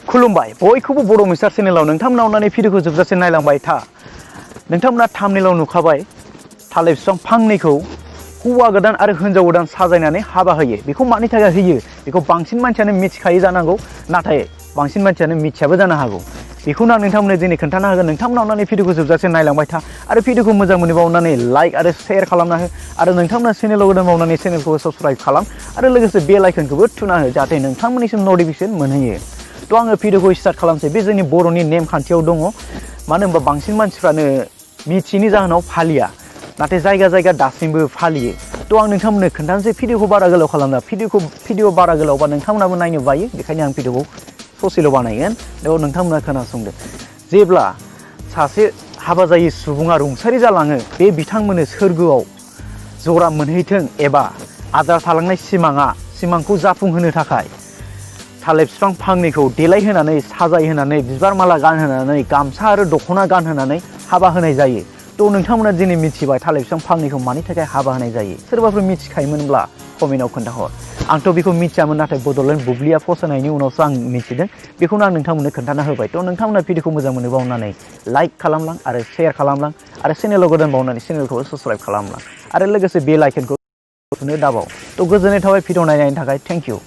खुलुमबाय बयखौबो बर' मिस्टार चेनेलाव नोंथांमोना अननानै भिडिअखौ जोबजासिम नायलांबाय था। नोंथांमोना थाम्बनेइलाव नुखाबाय थालिर बिफां फांनैखौ हौवा गोदान आरो हिन्जाव गोदान साजायनानै हाबा होयो। बेखौ मानि थाखाय होयो बेखौ बांसिन मानसियानो मिथिखायो जानांगौ, नाथाय बांसिन मानसियानो मिथियाबो जानो हागौ। बेखौनो आं नोंथांमोननो दिनै खोन्थाना होगोन। नोंथांमोना अननानै भिडिअखौ जोबजासिम नायलांबाय था आरो भिडिअखौ मोजां मोनोबा अननानै लाइक आरो शेयार खालामना हो आरो नोंथांमोना चेनेलाव गोदान मावनानै चेनेलखौ साबस्क्राइब खालाम आरो लोगोसे बेल आइकनखौबो थुना हो जाहाथे नोंथांमोननिसिम नटिफिकेसन मोनहैयो। तो आङो भिडिअखौ स्टार्ट खालामसै। बे जोंनि बर'नि नेमखान्थियाव दङ, मानो होनबा बांसिन मानसिफ्रानो मिथियैनि जाहोनाव फालिया, नाथाय जायगा जायगा दासिमबो फालियो। तो आं नोंथांमोननो खोन्थानोसै भिडिअखौ बारा गोलाव खालामना। भिडिअ बारा गोलावबा नोंथांमोनाबो नायनो बायो, बेखायनो आं भिडिअखौ ससेल' बानायगोन। बेयाव नोंथांमोना खोनासंदो। जेब्ला सासे हाबा जायै सुबुङा रुंसारि जालाङो, बे बिथांमोननो सोरगोआव जरा मोनहैथों एबा आद्रा थालांनाय सिमांखौ जाफुंहोनो थाखाय थालिर बिफां फांनैखौ देलायहोनानै साजायहोनानै बिबार माला गानहोनानै गामसा आरो दख'ना गानहोनानै हाबा होनाय जायो। तो नोंथांमोना दिनै मिथिबाय थालिर बिफां फांनैखौ मानि थाखाय हाबा होनाय जायो। सोरबाफोर मिथिखायोमोनब्ला कमेन्टआव खोन्थाहर। आंथ' बेखौ मिथियामोन, नाथाय बड'लेण्ड बुब्लिया फसायनायनि उनावसो आं मिथिदों। बेखौनो आं नोंथांमोननो खोन्थाना होबाय। तो नोंथांमोना भिडिअखौ मोजां मोनोबा अननानै लाइक खालामलां आरो शेयार खालामलां आरो चेनेलाव गोदान बावनानै चेनेलखौ साबस्क्राइब खालामलां आरो लोगोसे बेल आइकनखौ थुनो दाबाव। तो गोजोननाय थाबाय भिडिअ नायनायनि थाखाय। Thank you.